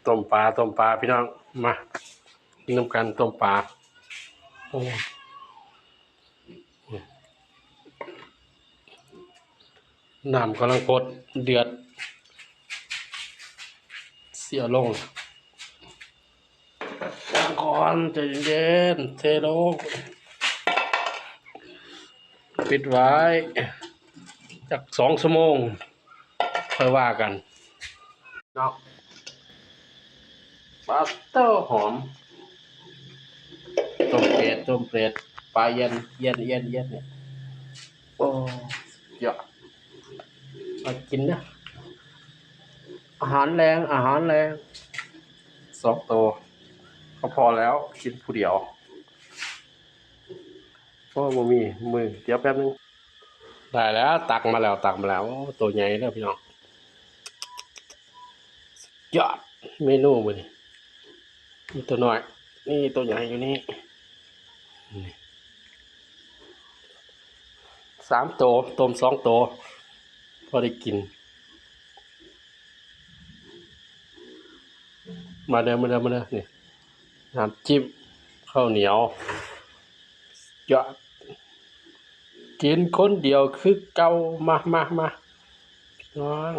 ຕົ້ມປາ ຕົ້ມປາພີ່ນ້ອງ ມາກິນນຳກັນ ຕົ້ມປາ. ໂອ້ ນ້ຳກຳລັງຟົດເດືອດ ຊິເອົາລົງ ຕັ້ງກ່ອນ ໃຈເຢັນໆ ເທລົງ ປິດໄວ້ຈັກສອງຊົ່ວໂມງ ຄ່ອຍວ່າກັນເນາະ. ປາດໂທ້ ຫອມ ຕົ້ມເປັດ ຕົ້ມເປັດ ປາຢ້ຽນ ຢ້ຽນ ຢ້ຽນ ຢ້ຽນ ນີ້ ໂອ້ ສຸດຍອດ ມາກິນເດີ ອາຫານແລງ ອາຫານແລງ ສອງໂຕ ກໍພໍແລ້ວ ກິນຜູ້ດຽວ ໂອ້ ບໍ່ມີມື ດຽວແປັບໜຶ່ງ ໄດ້ແລ້ວ ຕັກມາແລ້ວ ຕັກມາແລ້ວ ໂອ້ ໂຕໃຫຍ່ເດີພີ່ນ້ອງ ສຸດຍອດ ເມນູມື້ນີ້ ມີໂຕນ້ອຍ ນີ້ໂຕໃຫຍ່ຢູ່ນີ້ ນີ້ ສາມໂຕ ຕົ້ມສອງໂຕ ພໍໄດ້ກິນ ມາເດີ ມາເດີ ມາເດີ ນີ້ ນ້ຳຈິ້ມເຂົ້າໜຽວ ຍອດ ກິນຄົນດຽວຄືເກົ່າ ມາ ມາ ມາ ພີ່ນ້ອງ.